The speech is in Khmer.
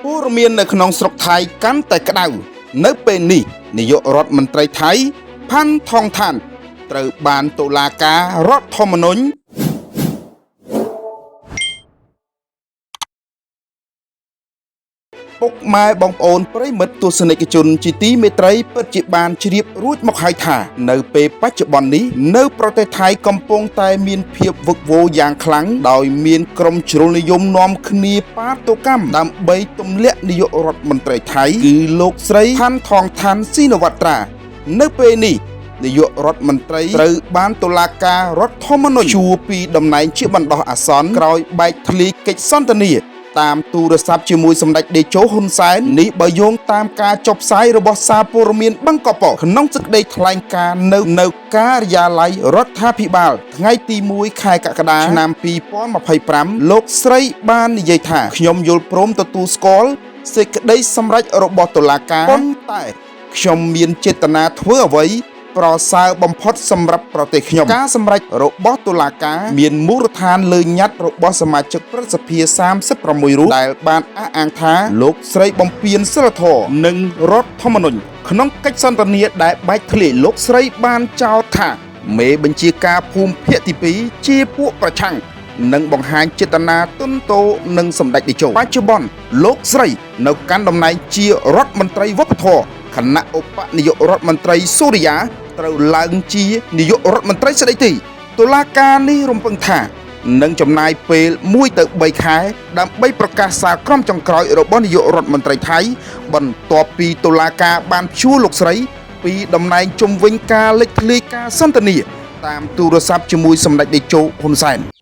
ព័ត៌មាននៅក្នុងស្រុកថៃកាន់តែក្តៅនៅពេលនេះនាយករដ្ឋមន្ត្រីថៃផាន់ថងថានត្រូវបានតុលាការរដ្ឋធម្មនុញ្ញ ពុកម៉ែបងប្អូនប្រិយមិត្តទស្សនិកជនជាទីមេត្រីពិតជាបានជ្រាបរួចមកហើយថា នៅពេលបច្ចុប្បន្ននេះនៅប្រទេសថៃកំពុងតែមានភាពវឹកវរយ៉ាងខ្លាំងដោយមានក្រុមជ្រុលនិយមនាំគ្នាបាតុកម្មដើម្បីទម្លាក់នាយករដ្ឋមន្ត្រីថៃគឺលោកស្រីផាន់ថងថានស៊ីនវត្រានៅពេលនេះនាយករដ្ឋមន្ត្រីត្រូវបានតុលាការរដ្ឋធម្មនុញ្ញជួពីតំណែងជាបណ្ដោះអាសន្នក្រោយបែកធ្លាយកិច្ចសន្ទនា តាមទូរស័ព្ទជាមួយសម្ដេចតេជោហ៊ុនសែននេះបើយោងតាមការចុះផ្សាយរបស់សារព័ត៌មានបឹងកក់ប៉ុស្តិ៍ក្នុងសេចក្តីថ្លែងការណ៍នៅការិយាល័យរដ្ឋាភិបាលថ្ងៃទី1ខែកក្កដាឆ្នាំ2025លោកស្រីបាននិយាយថាខ្ញុំយល់ព្រមទទួលស្គាល់សេចក្តីសម្រេចរបស់តុលាការប៉ុន្តែខ្ញុំមានចេតនាធ្វើអ្វី ប្រសើរបំផុតសម្រាប់ប្រទេសខ្ញុំការសម្រេចរបស់តុលាការមានមូលដ្ឋានលើញត្តិរបស់សមាជិកព្រឹទ្ធសភា36រូបដែលបានអះអាងថាលោកស្រីបំពានសិលធម៌និងរដ្ឋធម្មនុញ្ញក្នុងកិច្ចសន្ទនាដែលបែកធ្លាយលោកស្រីបានចោទថាមេបញ្ជាការភូមិភាគទី2ជាពួកប្រឆាំង និងបង្ហាញចេតនាទន់ទោនឹងសម្ដេចតេជោបច្ចុប្បន្នលោកស្រីនៅកាន់តំណែងជារដ្ឋមន្ត្រីវប្បធម៌គណៈឧបនាយករដ្ឋមន្ត្រីសូរិយាត្រូវឡើងជានាយករដ្ឋមន្ត្រីស្ដីទីតុលាការនេះរំពឹងថានឹងចំណាយពេល1ទៅ3ខែដើម្បីប្រកាសសាលក្រមចុងក្រោយរបស់នាយករដ្ឋមន្ត្រីថៃបន្ទាប់ពីតុលាការបានព្យួរលោកស្រីពីតំណែងជំវិញការលេចធ្លាយការសន្ទនាតាមទូរស័ព្ទជាមួយសម្ដេចតេជោហ៊ុនសែន។